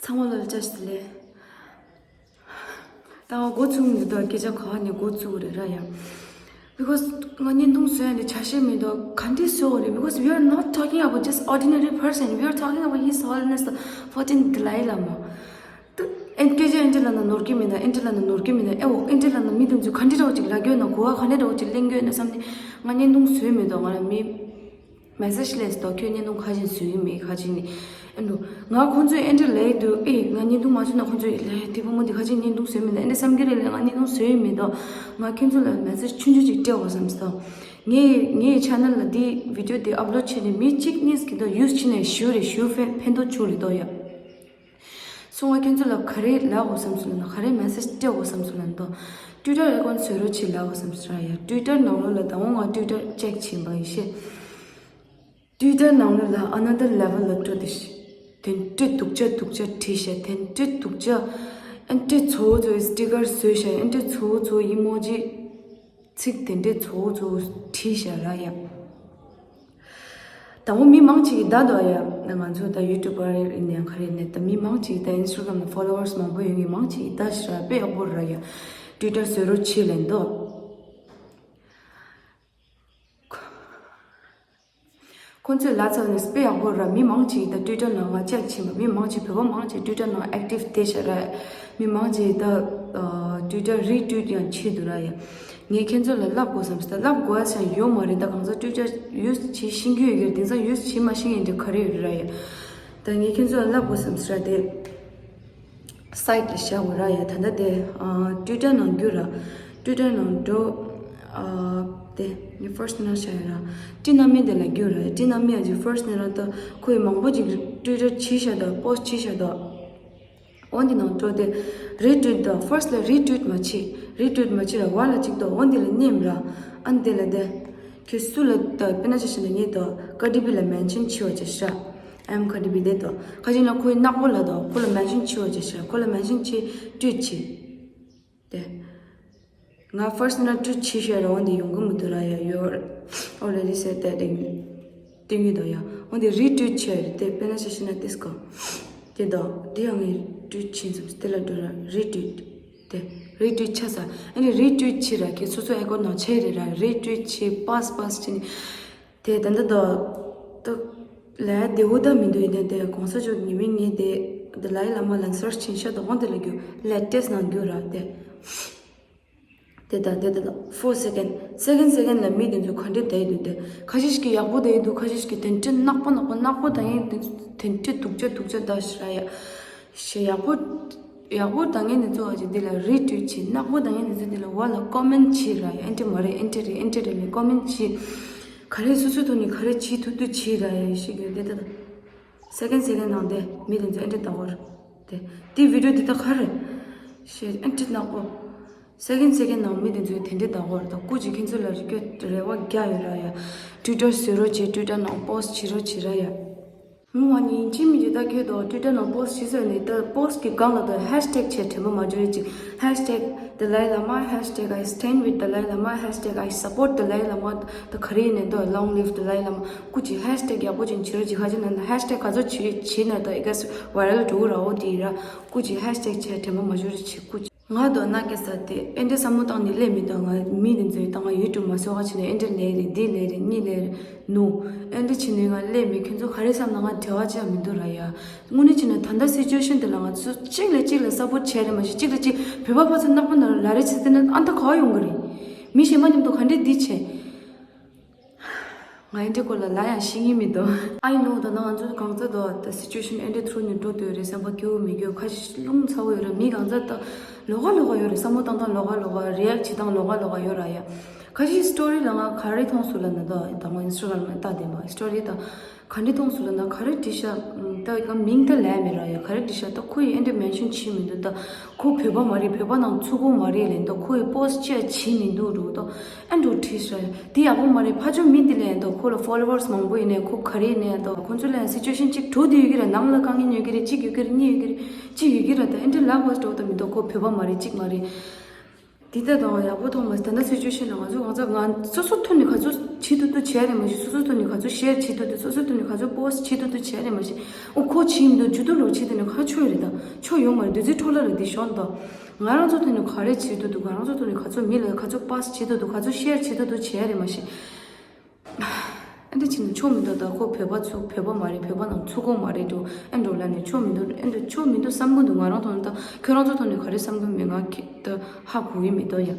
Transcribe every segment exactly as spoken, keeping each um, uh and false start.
ཚང་མ་ལ་བཀྲ་ཤིས་བདེ་ལེགས། ད་ང་འགོ་བཙུགས་མི་འདུག་སྐད་ཆ་ག་བ་ནས་འགོ་བཙུགས་རེད་ར་ཡ། Because ང་བརྙན་ཐུང་བཟོས་ཡ་ནི་ཆ་ཤས་མི་འདུག་ག་འདྲས་བཟོ་དགོས་རེད། Because we are not talking about just ordinary person, we are talking about His Holiness the fourteenth Dalai Lama. ད་ཨེ་སྐད་ཆ་ཨེ་འདྲས་ལབ་ན་ནོར་གྱི་མིན་ན། ཨེ་འདྲས་ལབ་ན་ནོར་གྱི་མིན་ན། ཨེ་འོ་ཨེ་འདྲས་ལབ་ན་མི་དེ་ཚོས་ག་འདྲས་འདྲ་བོ་ཅིག་ལབ་ཀྱི་ཡོད་ན། གོ་བ་ག་འདྲས་འདྲ་བོ་ཅིག་ལེན་གྱི་ཡོད་ན་བསམ་ནས་ང་བརྙན་ཐུང་བཟོས་མི་འདུག་ང་ལ་མི་མེ་སེ་ཇི་སླེབས་སོང་། ཁྱོད་བརྙན་ཐུང་ཁ་ཤས་བཟོ་གི་མེད། ཁ་ཅིག་ནི་ཨེ་འདུག་ང་ཁོང་ཚོས་ཨེ་འདྲས་ལབ་ཀྱི་འདུག་ཨེ་ང་བརྙན་ཐུང་མ་བཟོས་ན་ཁོང་ཚོས་ལས་དེ་བུ་མོ་འདི་ཁ་ཅིག་བརྙན་ཐུང་བཟོས་མེད་ན་ཨེ་འདྲས་བསམ་གྱི་རེད་ལས། ང་བརྙན་ཐུང་བཟོས་ཡི་མེད་དོ། ང་ཁྱོད་ཚོ་ལ་མེ་སེ་ཇི་ཆུང་ཆུང་ཅིག་སྤྲད་དགོས་བསམ་སོང་། ངའི་ངའི་ཆེ་ནལ་ལ་འདི་བི་ཌིའོ་འདི་ཨབ་ལོཌ་བྱས་ནས་མི་གཅིག་གཉིས་ཀྱིས་དོ་ཡུས་བྱས་ནས་ཞུ་རེ་ཞུ་ཕན་ཕན་ཐོགས་བྱུང་རེད་དོ་ཡ། སོང་ང་ཁྱོད་ཚོ་ལ་ག་རེ་ལབ་དགོས་བསམ་སོང་ལབ་ན། ག་རེ་མེ་སེ་ཇི་སྤྲད་དགོས་བསམ་སོང་ལབ་ན་དོ། ཊུའི་ཊར་ཨེ་ཀོན་བཟོ་རོགས་བྱེད་ལབ་དགོས་བསམ་སོང་ར་ཡ། ཊུའི་ཊར་ནང་ལོགས་ལ་ད་འོ་ང་ཊུའི་ཊར་ཅེག་བྱས་པ་ཡིན་ཤེས། ཊུའི་ཊར་ནང་ལོགས་ལ་another level ལ་འགྲོ་དེ་ཤི། དེ་འདྲས་སྡུག་ཅག་སྡུག་ཅག་བྲིས་ཤག་དེ་འདྲས་སྡུག་ཅག་ཨེ་འདྲས་ཚོ་ཚོའི་སི་ཊི་ཀར་བཟོས་ཤག་ཨེ་འདྲས་ཚོ་ཚོ་ཨི་མོ་ཇི་ཚིག་དེ་འདྲས་ཚོ་ཚོ་བྲིས་ཤག་ར་ཡ། ད་འོ་མི་མང་ཅིག་གིས་བལྟ་འདུག་ཡ། ང་ཚོ་ད་ཡུ་ཊུབ་པར་ཡིན་ནའང་ག་རེ་ཡིན་ནའི་ད་མི་མང་ཅིག་གིས་ད་ཨིན་སི་ཊ་གྷ་རམ་ལ་ཕོ་ལོ་ཝར་སི་མང་པོ་ཡོད་མཁན་མང་ཅིག་གིས་བལྟ་ཤག་ར། དཔེ་ཡག་པོ་ར་ཡ། ཊུའི་ཊར་བཟོ་རོགས་བྱེད་ལབ་འདུག་ཁོང་ཚོས་ལབ་ཚར་ནས་དཔེ་ཡག་པོ་ར། མི་མང་ཅིག་ད་ཊུའི་ཊར་ནང་ང་ཅེག་བྱེད་པ། མི་མང་ཅིག་བོད་པ་མང་ཅིག་ཊུའི་ཊར་ནང་ཨེག་ཊིབ་བསྡད་ཤག་ར། མི་མང་ཅིག་ད་ཨ་ཊུའི་ཊར་རི་ཊུའིཊ་ཡང་བྱེད་འདུག་ར་ཡ། ངས་ཁྱེད་ཚོ་ལ་ལབ་དགོས་བསམ་སོང་། ད་ལབ་དགོས་ཡ་ཡོད་མ་རེད། ད་གང་ཟག་ཊུའི་ཊར་ཡུས་བྱེད་ཤེས་ཀྱི་ཡོད་ཀྱི་རེད། དེང་སང་ཡུས་བྱེད་མ་ཤེས་མཁན་དེ་ག་རེ་ཡོད་རེད་ར་ཡ། ད་ངས་ཁྱེད་ཚོ་ལ་ལབ་དགོས་བསམ་སོང་ར། དེ་སའིཊ་ལ་བཞག་དགོས་ར་ཡ། ད་ལྟ་དེ་ཨ་ཊུའི་ཊར་ནང་རྒྱུ་ར། ཊུའི་ཊར་ནང་འགྲོ། ཨ་དེ་ངས་ཕར་སི་ཊི་ནང་བཞག་ཡོད་ར། ཊི་ན་མི་དེ་ལ་རྒྱུ་ར། ཊི་ན་མི་ཡ་ཅིག་ཕར་སི་ཊི་ནང་ད་ཁོས་མང་པོ་ཅིག་ཊུའི་ཊར་བྱས་ཤག་ད་པོ་སི་ཊི་བྱས་ཤག་ད། འོ་འདི་ནང་འགྲོ་དེ་རི་ཊུའིཊ་དང་ཕར་སི་ཊི་ལ་རི་ཊུའིཊ་མ་བྱེད། རི་ཊུའིཊ་མ་བྱེད་ར། བ་ལ་གཅིག་དང་འོ་འདི་ལ་མནན་ར། ཨ་འདི་ལ་དེ་ཁྱོད་སུ་ལ་ད་དཔེར་ན་ཆ་བཞག་ན་ངས་ད་ཀར་ཌི་བི་ལ་མེན་ཤན་བྱེད་པ་བྱས་ཤག I am Cardi B དེ་དང་ཁ་ཅིག་ན་ཁོའི་ནག་པོ་ལ་དང་ཁོ་ལ་མེན་ཤན་བྱེད་པ་བྱས་ཤག་ཁོ་ལ་མེན་ཤན་བྱེད་ཊུའིཊ་བྱེད། དེ། ང་ཕར་སི་ཊི་ནང་ཊུའིཊ་བྱས་ཤག་ར། འོ་འདི་ཡོང་གི་མི་འདུག་ར་ཡ། You already said that ཏིང་ངེ་འདུག་ཡ། འོ་འདི་རི་ཊུའིཊ་བྱས་རེད་དེ། དཔེར་ན་ཆ་བཞག་ན་ཏིས་ཀོ། དེ་དང་འདི་ཡང་ངས་ཊུའིཊ་བྱས་ཙམ་དེ་ལ་འགྲོ་ར། རི་ཊུའིཊ། དེ་རི་ཊུའིཊ་ཆགས་ས། ཨ་ནི་རི་ཊུའིཊ་བྱས་ར། ཁྱེད་སོ་སོ་ཨེ་ཀོན་ནང་བྱས་རེད་ར། རི་ཊུའིཊ་བྱས་པཱས་པཱས་བྱས་ནས། དེ་ད་ལྟ་དོ། དོ། ལས་བདེ་བོ་ད་མི་འདུག་ཡིན་ནའི་དེ་གོང་ས་མཆོག་ཉི་མའི་ངས་དེ་དི་ལའི་བླ་མ་ལ་སར་ཆིན་ཤ་དོ་འོང་དེ་ལ་རྒྱུ་ལེ་ཊེསི་ནང་རྒྱུ་ར་དེ། དེ་ད་དེ་ད་ད་ཕོར་སེ་ཀེན་སེ་ཀེན་སེ་ཀེན་ལ་མི་དེ་ཚོ་ག་འདྲས་བསྡད་ཡི་འདུག་དེ་ཁ་ཤས་ཤིག་གི་ཡག་པོ་བསྡད་ཡི་འདུག་ཁ་ཤས་ཤིག་གི་དེ་འདྲས་ནག་པོ་ནག་པོ་ནག་པོ་ད་ཡིན་དེ་འདྲས་སྡུག་ཅག་སྡུག་ཅག་ད་ཤི་ར་ཡ། ཞེས་ཡག་པོ། ཡག་པོ་ད་ངས་ནི་གཙོ་བོ་ཅིག་འདི་ལ་རི་ཊུའིཊ་བྱེད། ནག་པོ་ད་ངས་ནི་གཙོ་འདི་ལ་བ་ལ་ཀོ་མེན་ཊི་བྱེད་ར་ཡ། ཨེ་འདྲས་མ་རེད། ཨེ་འདྲས་རེད། ཨེ་འདྲས་རེད་ལས་ཀོ་མེན་ཊི་བྱེད། ག་རེ་སོ་སོའི་ཐོག་ནས་ག་རེ་བྱེད་ཐུབ་ཐུབ་བྱེད་ར་ཡ་ཞིག་ཡོད་དེ་ད། སེ་ཀེན་སེ་ཀེན་ནང་དེ་མི་དེ་ཚོ་ཨེ་འདྲས་ལྟ་བོར། དེ་དེ་བི་ཌིའོ་འདི་ད་ག་རེ། ཞེས་ཨེ་འདྲས་ནག་པོ། སེ་ཀེན་སེ་ཀེན་ནང་མི་དེ་ཚོས་དེ་འདྲས་ལྟ་བོར་ད། སྐུ་མཁྱེན་ཁྱེད་ཚོ་ལ་རེ་སྐྱོ་རེ་བ་རྒྱག་ཡོད་ར་ཡ། ཊུའི་ཊར་བཟོ་རོགས་བྱེད། ཊུའི་ཊར་ནང་པོ་སི་ཊི་བྱེད་རོགས་བྱེད་ར་ཡ། ངོ་མ་ཉིན་གཅིག་མིན་གཅིག་ད་ཁྱོད་དོ་ཊུའི་ཊར་ནང་པོ་སི་ཊི་བྱེད་སོང་ནས་ད་པོ་སི་ཊི་གི་སྒང་ལ་ད་ཧེཤ་ཊེག་བྱས་དྲན་པ་མ་འཇོག་རེ་ཅིག་ཧེཤ་ཊེག་དི་ལའི་བླ་མ། ཧེཤ་ཊེག་I stand with Dalai Lama། ཧེཤ་ཊེག་I support Dalai Lama། ད་ག་རེ་ཡིན་ནའི་ད་long live Dalai Lama། སྐུ་མཁྱེན་ཧེཤ་ཊེག་ཡག་པོ་ཅིག་བྱེད་རོགས་ཅིག་ཧ་ཅང་ན་ད་ཧེཤ་ཊེག་ག་ཚོད་བྱེད་བྱེད་ན་ད་ཨི་གེ་སི་ཝའི་རལ་འགྲོ་གི་ར། འོ་དེ་ཡིན་ར། སྐུ་མཁྱེན་ཧེཤ་ཊེག་བྱས་དྲན་པ་མ་འཇོག་རེ་ཅིག་སྐུ་མཁྱེན། ང་དོ་ན་སྐད་ས་དེ་ཨེ་འདྲས་བསམ་བློ་བཏང་ནས་སླེབས་མི་འདུག་ང་མི་དེ་ཚོས་ད་ང་ཡུ་ཊུབ་མ་བཟོ་ག་བྱས་ནས་ཨེ་འདྲས་ལས་རེད། འདི་ལས་རེད། གཉིས་ལས་རེད། ནོ། ཨེ་འདྲས་བྱས་ནས་ང་སླེབས་མེད། ཁྱོད་ཚོ་ག་རེ་བསམ་ན་ང་འབྲེལ་བ་ཅི་ཡང་མི་འདུག་ར་ཡ། དངོས་གནས་བྱས་ན་ད་ལྟ་སི་ཅུ་ཨེ་ཤན་དེ་ལ་ང་ཚོ་གཅིག་ལས་གཅིག་ལ་སབ་པོར་ཊི་བྱས་རེད་མ་གཞི་གཅིག་ལས་གཅིག་བོད་པ་ཕར་ཚུར་ནག་པོ་ནང་ལ་རེ་ཆེ་ཟེར་ན་ཨ་ད་ག་བ་ཡོང་གི་རེད། མི་གཞན་པ་མཉམ་དུ་ག་འདྲས་འདི་བྱས། ང་ཨེ་འདྲས་སྐོར་ལ་ལ་ཡང་ཤེས་ཀྱི་མི་འདུག I know ད་ང་ཚོ་གང་ཚ་དོ་ད་སི་ཅུ་ཨེ་ཤན་ཨེ་འདྲས་ཐུར་ནས་འགྲོ་འདོད་རེད་བསམ་པ་སྐྱོ་བོ་མི་སྐྱོ་ཁ་ཤས་རླུང་ཚ་བོ་ཡོད་རེད། མི་གང་ཚ་ད་ལོགས་ཀ་ལོགས་ཀ་ཡོད་རེད། བསམ་བློ་བཏང་སྟངས་ལོགས་ཀ་ལོགས་ཀ་རི་ཡེག་བྱེད་སྟངས་ལོགས་ཀ་ལོགས་ཀ་ཡོད་ར་ཡ། ཁ་ཤས་སི་ཊོ་རི་ལ་ང་ག་རེ་མཐོང་སོང་ལབ་ན་ད་ད་ང་ཨིན་སི་ཊ་གྷ་རམ་ལ་ལྟ་བསྡད་པ་སི་ཊོ་རི་ད། ག་འདྲས་མཐོང་སོང་ལབ་ན་ག་རེ་བྲིས་ཤག་ད་ཡ་མིང་ད་ལབ་མེད་ར་ཡ། ག་རེ་བྲིས་ཤག་ད་ཁོ་ཡིས་ཨེ་འདྲས་མེན་ཤན་བྱས་མི་འདུག་ད་ཁོ་བོད་པ་མ་རེད། བོད་པ་ནང་ཚུད་ཀྱི་མ་རེད་ལབ་ད། ཁོ་ཡིས་པོ་སི་ཊི་ཅི་ཡང་བྱས་མི་འདུག་འགྲོ་ད་ཨེ་འགྲོ་བྲིས་ཤག་དེ་ཡག་པོ་མ་རེད། ཕར་ཕྱོགས་མི་འདི་ལབ་ད་ཁོ་ལ་ཕོ་ལོ་ཝར་སི་མང་པོ་ཡོད་ནའི་ཁོ་ག་རེ་ཡིན་ནའི་ད་ཁོ་ཚོ་ལ་ཡང་སི་ཅུ་ཨེ་ཤན་གཅིག་འགྲོ་བསྡད་ཡོད་ཀྱི་ར། ནང་ལ་དཀའ་ངལ་ཡོད་ཀྱི་རེད། གཅིག་ཡོད་ཀྱི་རེད། གཉིས་ཡོད་ཀྱི་རེད། གཅིག་ཡོད་ཀྱི་ར། ད་ཨེ་འདྲས་ལབ་དགོས་འགྲོ་ད་མི་འདུག་ཁོ་བོད་པ་མ་རེད། གཅིག་མ་རེད། འདི་ལྟ་དང་ཡག་པོ་མཐོང་མ་སོང་། ད་ལྟ་སི་ཅུ་ཨེ་ཤན་ལ་ང་ཚོ་གང་ཟག་ང་སོ་སོ་ཐོག་ནས་ག་ཚོད་བྱེད་ཐུབ་ཐུབ་བྱས་རེད་མ་གཞི། སོ་སོ་ཐོག་ནས་ག་ཚོད་ཤེར་བྱེད་ཐུབ་ཐུབ། སོ་སོ་ཐོག་ནས་ག་ཚོད་པོ་སི་ཊི་བྱེད་ཐུབ་ཐུབ་བྱས་རེད་མ་གཞི། ཨོ་ཁོ་བྱེད་མི་འདུག་ཇུ་ཏུ་ལོག་བྱེད་དུས་ནས་ག་ཆོད་རེད། ད་ཆོ་ཡོང་མ་རེད། བདུད་རྩི་འཕྲོ་བརླག་རེད། འདི་ཤོང་ད་ང་རང་ཚོ་ཐོག་ནས་ག་རེ་བྱེད་ཐུབ་ཐུབ། ང་རང་ཚོ་ཐོག་ནས་ག་ཚོད་མི་ལ་ག་ཚོད་པོ་སི་ཊི་བྱེད་ཐུབ་ཐུབ། ག་ཚོད་ཤེར་བྱེད་ཐུབ་ཐུབ་བྱས་རེད་མ་གཞི། ཨ་འདྲ་བྱས་ནས་ཆོ་མི་འདུག་ད་ཁོ་བོད་པ་ཚུགས། བོད་པ་མ་རེད། བོད་པ་ནང་ཚུགས་ཀྱི་མ་རེད་འགྲོ། ཨ་འགྲོ་ལབ་ནས་ཆོ་མི་འདུག་ཨ་འདྲ་ཆོ་མི་འདུག་བསམ་གྱི་འདུག་ང་རང་ཐོག་ནས། ད་ཁྱོད་རང་ཚོ་ཐོག་ནས་ག་རེ་བསམ་གྱི་མེད། ང་ཁྱེད་ད་ཧ་གོ་གི་མི་འདུག་ཡ།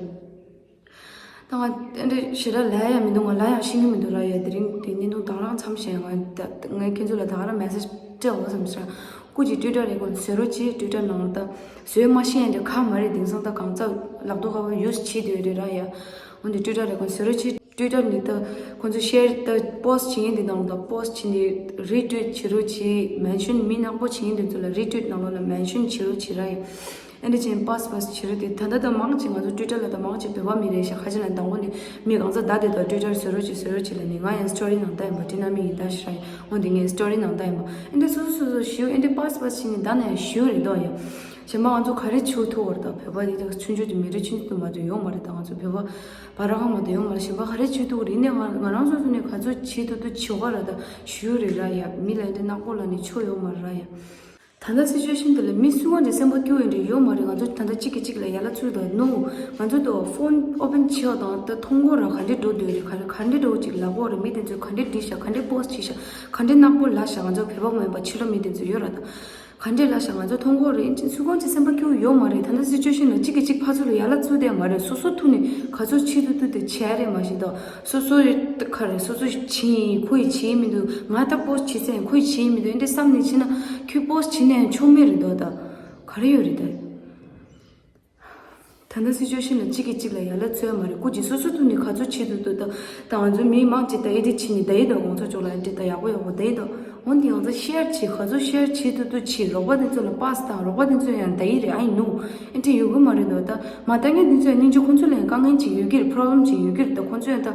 ད་ང་ཨ་འདྲ་ཞེ་དྲག་ལབ་ཡ་མི་འདུག་ང་ལབ་ཡ་ཤེས་ཀྱི་མི་འདུག་ར་ཡ། དེ་རིང་དེ་བརྙན་ཐུང་ད་ག་རང་མཚམས་བཞག་ང་ད་ངས་ཁྱེད་ཚོ་ལ་ད་ག་རང་མེ་སེ་ཇི་སྤྲད་འོ་བསམ་ཤག་སྐུ་མཁྱེན་ཊུའི་ཊར་རེ་ཀོན་བཟོ་རོགས་གྱིས། ཊུའི་ཊར་ནང་ད་བཟོས་མ་ཤེས་ཡ་འདྲ་ག་མ་རེད། དེང་སང་ད་གང་ཚ་ལག་ཐོག་ཁ་པར་ཡུ་སི་བྱེད་འདོད་རེད་ར་ཡ། འོན་ཏེ་ཊུའི་ཊར་རེ་ཀོན་བཟོ་རོགས་གྱིས། ཊུའི་ཊར་ནི་ད་ཁོང་ཚོ་ཤེར་ད་པོ་སི་ཊི་བྱེད་མཁན་དེ་ནང་ད་པོ་སི་ཊི་བྱེད་ནི་རི་ཊུའིཊ་བྱེད་རོགས་གྱིས། མེན་ཤོན་མི་ནག་པོ་བྱེད་མཁན་དེ་ཚོ་ལ་རི་ཊུའིཊ་ནང་ལོགས་ལ་མེན་ཤོན་བྱེད་རོགས་གྱིས་ར་ཡ། ཨ་འདྲ་བྱས་པོ་སི་ཊི་པོ་སི་ཊི་བྱེད་རོགས་དེ་ད་ལྟ་ད་མང་ཆེ་ང་ཚོ་ཊུའི་ཊར་ལ་ད་མང་ཆེ་བོད་པ་མི་རེད་ཤག་ཁ་ཆེ་ལ་མདང་དགོང་ནས་མི་གང་ཚ་ད་དེ་ད་ཊུའི་ཊར་བཟོ་རོགས་གྱིས་བཟོ་རོགས་གྱིས་ལབ་ནས། ང་ཡང་སི་ཊོ་རི་ནང་ལྟ་ཡིན་པ། དེ་ན་མི་ཡིན་ད་ཤི་ར་ཡིན། འོན་ཏེ་ངས་སི་ཊོ་རི་ནང་ལྟ་ཡིན་པ། ཨ་འདྲ་སོ་སོ་སོ་སོ་ཞུ། ཨ་འདྲ་པོ་སི་ཊི་པོ་སི་ཊི་བྱེད་ནི་ད་ནས་ཞུ་རེད་དོ་ཡ། གཞན་པ་ང་ཚོ་ག་རེ་བྱེད་ཐུབ་བར་ད། བོད་པ་དེ་ད་ཆུང་ཆུང་དེ་མི་རིགས་ཆུང་ཆུང་དུ་མ་གཏོགས་ཡོད་མ་རེད། ད་ང་ཚོ་བོད་པ་བར་ཁང་མ་གཏོགས་ཡོད་མ་རེད། གཞན་པ་ག་རེ་བྱེད་ཐུབ་རེད། ནས་ང་ང་རང་ཚོ་ཚོ་ནས་ག་ཚོད་བྱེད་ཐུབ་ཐུབ་བྱེད་དགོས་ར། ད་ཞུ་རེད་ར་ཡ། མི་ལ་འདི་ནག་པོ་ལ་ནི་ཆོ་ཡོད་མ་རེད་ར་ཡ། ད་ལྟ་སི་ཅུ་ཨེ་ཤན་དེ་ལ་མི་སུ་གང་གི་སེམས་པ་སྐྱོ་ཡོད་འདྲ་ཡོད་མ་རེད། ང་ཚོ་ད་ལྟ་གཅིག་གིས་གཅིག་ལ་ཡ་ལ་ཚུར་ད་ནོ། ང་ཚོ་ད་ཕོན་ཨོ་པན་བྱེད་དང་ད་མཐོང་གོ་ར། ག་འདྲ་འགྲོ་འདོད་རེད། ག་ག་འདྲ་འགྲོ་གཅིག་ལབ་གོ་ར། མི་དེ་ཚོས་ག་འདྲ་བྲིས་ཤག་ག་འདྲ་པོ་སི་ཊི་བྱས་ཤག་ག་འདྲ་ནག་པོ་ལབ་ཤག་ང་ཚོ་བོད་པ་མ་ཡིན་པ་ཕྱི་ལོགས་མི་དེ་ཚོ་ཡོད་ར། ད་ག་འདྲས་ལབ་ཤག་ང་ཚོ་མཐོང་གོ་རེད། སུ་གང་གི་སེམས་པ་སྐྱོ་ཡོད་མ་རེད། ད་ལྟ་སི་ཅུ་ཨེ་ཤན་ལ་གཅིག་གིས་གཅིག་ཕར་ཚུར་ལ་ཡ་ལ་བཙུགས་བསྡད་མ་རེད། སོ་སོ་ཐོག་ནས་ག་ཚོད་བྱེད་ཐུབ་ཐུབ་དེ་བྱས་རེད་མ་གཞི། ད་སོ་སོ་ཡི་ག་རེ་སོ་སོ་ཡི་བྱེད་ཡིན། ཁོ་ཡི་བྱེད་ཡིན་མི་འདུག་ང་ད་པོ་སི་ཊི་བྱེད་ས་ཡིན། ཁོ་ཡི་བྱེད་ཡིན་མི་འདུག་ཨེ་འདྲས་བསམ་ནས་ཕྱིན་ན་ཁྱོད་པོ་སི་ཊི་བྱེད་ནས་ཡང་ཆོག་མེད་རེད་དོ། ད་ག་རེ་ཡོད་རེད་ད། ད་ལྟ་སི་ཅུ་ཨེ་ཤན་ལ་གཅིག་གིས་གཅིག་ལ་ཡ་ལ་བཙུགས་མ་རེད། སྐུ་མཁྱེན་སོ་སོ་ཐོག་ནས་ག་ཚོད་བྱེད་ཐུབ་ཐུབ་ད། ད་ང་ཚོ་མི་མང་ཅིག་ད་ཨེ་འདྲས་བྱེད་ནས་ད་ཡི་ད་དགོང་ཚོགས་ཕྱོགས་ལ་ཨེ་འདྲས་ད་ཡག་པོ་ཡག་པོ་ད་ཡི་ད། འོན་ཏེ་ང་ཚོ་ཤེར་བྱེད། ག་ཚོད་ཤེར་བྱེད་ཐུབ་ཐུབ་བྱེད། རོགས་པ་དེ་ཚོ་ལ་པ་སི་དང་རོགས་པ་དེ་ཚོ་ཡང་ད་ཡི་རེད། ཨ་ཡིན་ནོ། ཨེ་འདྲས་ཡོད་གི་མ་རེད་དོ། ད་མ་ལྟ་མཁན་དེ་ཚོ་ཡང་སྙིང་རྗེ། ཁོང་ཚོ་ལ་ཡང་དཀའ་ངལ་ཅིག་ཡོད་ཀྱི་རེད། པོ་རོབ་ལེམ་ཅིག་ཡོད་ཀྱི་རེད། ད་ཁོང་ཚོ་ཡང་ད་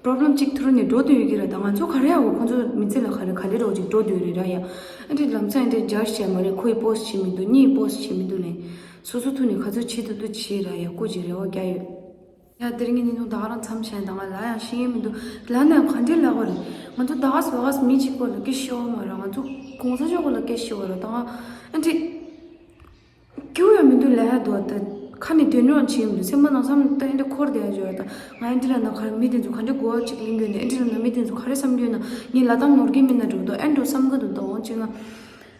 པོ་རོབ་ལེམ་གཅིག་ཐུག་རུ་ནས་འགྲོ་འདོད་ཡོད་ཀྱི་རེད། ད་ང་ཚོ་ག་རེ་ཡག་གོ། ཁོང་ཚོ་མི་ཚེ་ལ་ག་རེ་ག་ལེ་རོགས་ཅིག་འགྲོ་འདོད་རེད་ར་ཡ། ཨ་འདྲས་ལམ་སང་ཨ་འདྲས་ཇར་བྱས་མ་རེད། ཁོ་ཡི་པོ་སི་ཊི་བྱེད་མི་འདུག་ངའི་པོ་སི་ཊི་བྱེད་མི་འདུག་ལན། སོ་སོ་ཐོག་ནས་ག་ཚོད་བྱེད་ཐུབ་ཐུབ་བྱེད་ར་ཡ། སྐུ་མཁྱེན་རེ་བ་རྒྱག་ཡོད། ཡ་དེ་རིང་གི་བརྙན་ཐུང་ད་ག་རང་མཚམས་བཞག་ཡིན། ད་ང་ལབ་ཡང་ཤེས་ཀྱི་མི་འདུག་ལབ་ན་ཡང་ག་འདྲས་ལབ་པ་རེད། ང་ཚོ་ད་ག་སེ་བ་ག་སེ་མི་གཅིག་པོ་ལ་སྐད་ཤོར་མ་ར། ང་ཚོ་གོང་ས་མཆོག་པོ་ལ་སྐད་ཤོར་བ་ར། ད་ང་ཨ་འདྲས། སྐྱིད་པོ་ཡང་མི་འདུག་ལབ་ཡ་འདུག་ད་ཁ་ནས་དོན་སྒྲུབ་བྱེད་མི་འདུག་སེམས་པ་ནང་བསམ་ད་ཨེ་འདྲ་འཁོར་བསྡད་ཡ་བྱོས་ད། ང་ཨེ་འདྲ་ལབ་ན་ག་རེ་མི་དེ་ཚོ་ག་འདྲ་གོ་བ་ཅིག་ལེན་གྱི་ཡོད་ནས། ཨེ་འདྲ་ལབ་ན་མི་དེ་ཚོ་ག་རེ་བསམ་གྱི་ཡོད་ན། ངས་ལབ་སྟངས་ནོར་གྱི་མིན་ན་འགྲོ་འདུག་ཨེ་འགྲོ་བསམ་གྱི་འདུག་ད་འོང་ཅིག་ན།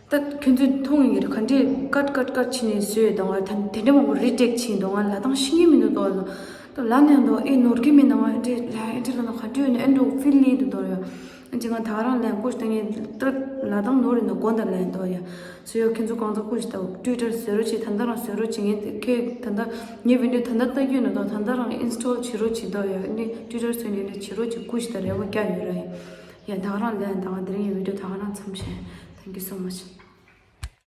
ད་ཁྱོད་ཚོས་མཐོང་ཡོད་ཀྱི་རེད། ག་འདྲས་ཀཊ་ཀཊ་ཀཊ་བྱས་ནས་བཟོས་ཡོད་ད། ང་ད་དེ་འདྲ་མང་པོ་རི་ཊེག་བྱས་འདུག་ང་ལབ་སྟངས་ཤེས་ཀྱི་མི་འདུག་ད་ད་ལབ་ནས་འདུག་ཨེ་ནོར་གྱི་མིན་ན། ང་ཨེ་འདྲ་ལབ་ཨེ་འདྲ་ལབ་ན་ག་འདྲ་ཡོད་ན་ཨེ་འགྲོ་ཕིལ་ལི་འདུག་ད་ཡ། ཅི་ང་ད་རང་ལན་ཀུ་ཤ་ད་ངས་ཏྲ་ལ་དང་ནོར་རེ་ན་དགོན་དང་ལན་དོ་ཡ། སུ་ཡོད་ཁྱེད་ཚོ་གང་ཚོ་ཀུ་ཤ་ད་ཊུའི་ཊར་བཟོ་རོགས་བྱེད། ད་ལྟ་རང་བཟོ་རོགས་བྱེད། ངས་ཁྱེད་ད་ལྟ་ངའི་བི་ཌིའོ་ད་ལྟ་ལྟ་རྒྱུ་ན་དང་ད་ལྟ་རང་ཨིན་སི་ཊོལ་བྱེད་རོགས་བྱེད་དོ་ཡ། ནི་ཊུའི་ཊར་བཟོ་ནས་ནི་བྱེད་རོགས་བྱེད། ཀུ་ཤ་ད་རེ་བ་རྒྱག་ཡོད་ར་ཡ། ཡ་ད་རང་ལན་དང་དེ་རིང་ངའི་བི་ཌིའོ་ད་རང་མཚམས་བཞག Thank you so much.